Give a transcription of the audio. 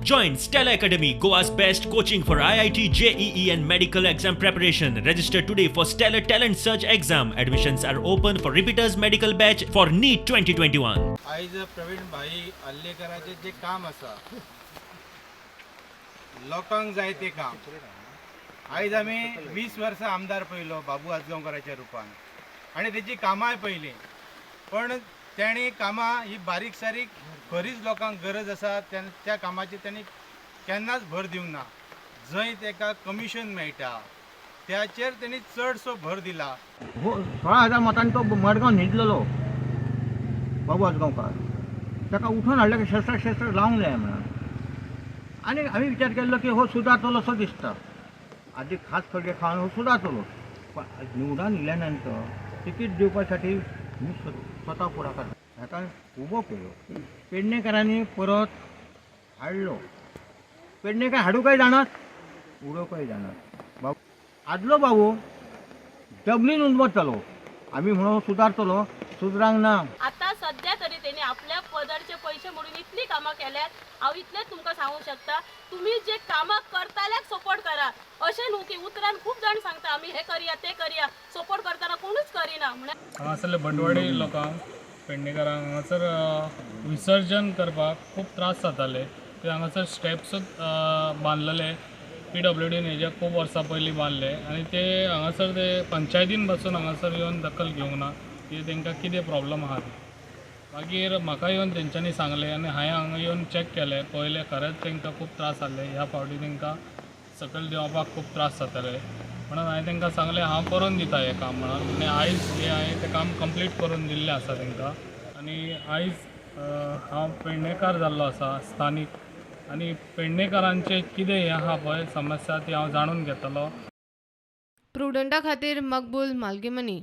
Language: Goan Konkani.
Join Stellar Academy, Goa's best coaching for IIT, JEE, and medical exam preparation. Register today for Stellar Talent Search exam. Admissions are open for repeaters medical batch for NEET 2021. आयज प्रवीण भाई आर्लेकराचें जें काम आसा, लोकांक जाय तें काम. आयज आमी 20 वर्सां आमदार पळयलो बाबू आजगांवकाराच्या रुपान आनी तेजी कामांय पळयलीं, पण तेणी कामां ही बारीक सारीक खरीच लोकांक गरज आसा त्या कामाची तेणी केन्नाच भर दिवंक ना. जंय तेका कमिशन मेळटा त्याचेर तेणी चडसो भर दिला. हो, 16,000 मतांनी तो मडगांव न्हिदलेलो बाबू आजगांवकार, ताका उठोवन हाडले की शस्त्र शस्त्र लावंक जाय म्हणून. आनी हांवें विचार केल्लो की हो सुदारतलो असो दिसता, आदी खास खडगे खावन हो सुदारतलो. पण निवडून इल्या नंतर तिकीट दिवपासाठी मी स्वता फुडाकार हाका उबो केलो. पेडणेकरांनी परत हाडलो. पेडणेकर हाडूंकय जाणात, उडोवंकय जाणात. बाबू आदलो बाबू जमनीन उमजतलो, आमी म्हणून सुदारतलो, सुदरांक ना. आता सध्या तरी तेणी आपल्या पदरचे पैसे म्हणून इतली कामां केल्यात. हांव इतलेंच तुमकां सांगूंक शकता, तुमी जे कामां करतल्याक सपोर्ट करा. अशें न्हू की उतरान खूब जाण सांगता आमी हें करया, तें करया, सपोर्ट करतना कोणूच करिना म्हणल्यार. हांगासरले बटवाडी लोकांक, पेडणेकारांक हांगासर विसर्जन करपाक खूब त्रास जाताले. ते हांगासर स्टेप्स बांदलेले पीडब्ल्यूडीन हेजे खूब वर्सां पयलीं बांदले आनी ते हांगासर ते पंचायतीन पासून हांगासर येवन दखल घेवंक ना की तांकां कितें प्रॉब्लम आहा ती. मागीर म्हाका येवन तेंच्यांनी सांगलें आनी हांवें हांगा येवन चॅक केलें, पळयलें, खरेंच तांकां खूब त्रास जाल्ले. ह्या फावटी तांकां सकयल देंवपाक खूब त्रास जाताले म्हणून हांवें तांकां सांगलें, हांव करून दिता हें काम म्हणून. आनी आयज हें हांवें तें काम कंप्लीट करून दिल्लें आसा तांकां. आनी आयज हांव पेडणेकार जाल्लो आसा स्थानीक आनी पेडणेकारांचें कितें हें आहा पळय समस्या, ती हांव जाणून घेतलो. प्रुडंटा खातीर मकबूल मालगीमनी.